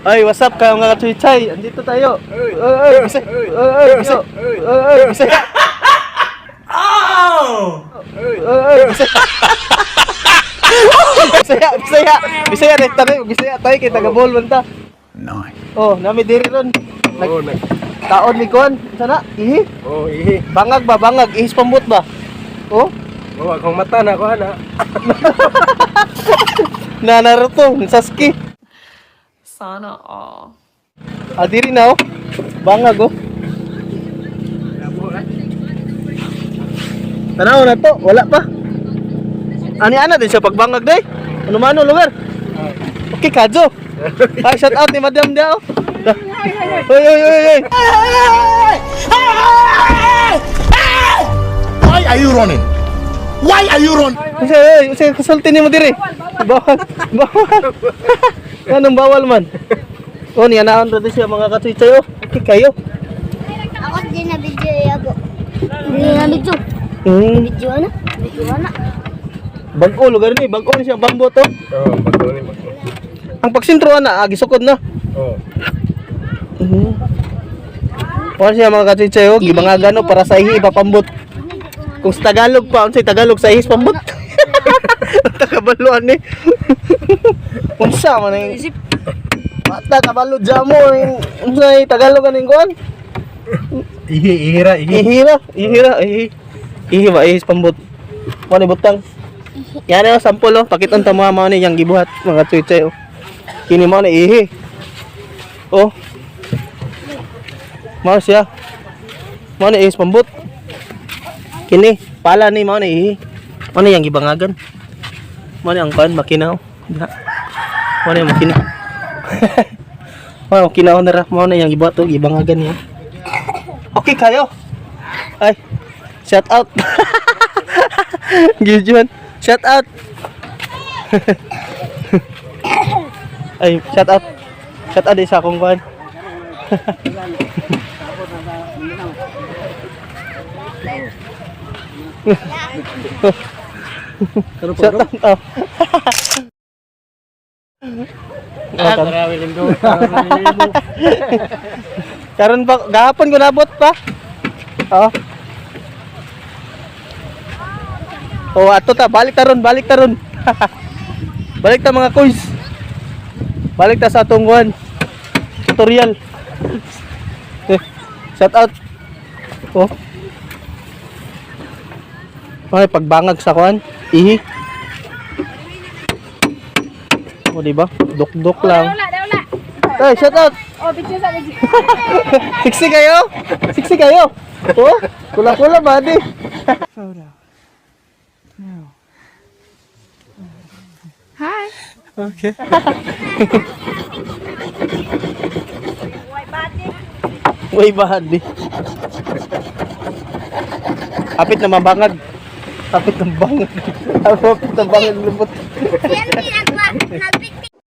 Ay, what's up kayo mga kachuychay? Andito tayo. Ay, ay, Bisaya. Ay, ay, Bisaya. Ay, ay, Bisaya. Ay, ay, Bisaya. Bisaya, Bisaya. Bisaya rin tayo. Bisaya tayo kay taga Bohol man ta. Nice. Oh, nami diri ron. Nag Oh, nag taon mi kon. Sana ihi. Oh, ihi. Bangag ba, bangag ihis pambot ba? Oh, Oh, akong mata na ko ana. Na Naruto, Sasuke. Sana all. Ah, diri na oh. Bangag oh. Tanaw na to, wala pa. Ani ana din siya pagbangag day. Ano man lugar? Okay, kadyo. Ay, shout out ni Madam Dia oh. Oy, oy, oy, oy. Why are you running? Why are you running? Usa, oy, usa kasulti nimo diri. Bawal, bawal. Anong bawal man? Oh, niya naon ra siya mga katsuy oh. Okay kayo. Ako din na video yabo. Hindi na video. Video na. Video na. Bag-o lugar ni, bag-o ni siya bambo to. Oh, bago ni bago. Ang pagsintro ana, ah, gisukod na. Oh. Wala siya mga kachichay oh, gibangagano para sa ihi ipapambot. Kung sa Tagalog pa, unsay Tagalog sa ihis pambot. Takabaluan ni. Unsa man ang Mata kabalo jamo unsay Tagalog aning kuan? Ihi, ihira, ihi. Ihira, ihira, ihi. Ihi ba ihis pambot. Mo ni butang. Yan ang sample oh, pakiton ta mga mao ni yang gibuhat mga chichay oh. Kini mao ni ihi. Oh. Mao siya. Mao ni ihis pambot. Kini pala ni mao ni ihi. Mao ni yang gibangagan. Mao ni ang kuan makina oh. Diha. Mao ni ang makina. Mao makina na ra mao ni yang gibuhat oh, gibangagan niya. Okay kayo. Ay, shout out. Gideon, shout out. Ay, shout out. Shout out din sa akong kuan. Shout out. Oh. Oh, karon pa gahapon ko nabot pa. Oh. Oh, ato ta, balik ta ron, balik ta ron. Balik ta mga kuys. Balik ta sa atong kuan. Tutorial. Eh, shout out. Oh. Ay, pagbangag sa kuan. Ihi. Oh, di ba? Duk-duk lang. Wala, wala. Ay, shout out. Oh, picture sa video. Siksi kayo? Siksi kayo? Oh, kula-kula ba di? Hi. Okay. Way body. Kapit na mabangag. Kapit na bangag. Kapit na bangag lubot. Yan nagpiktik.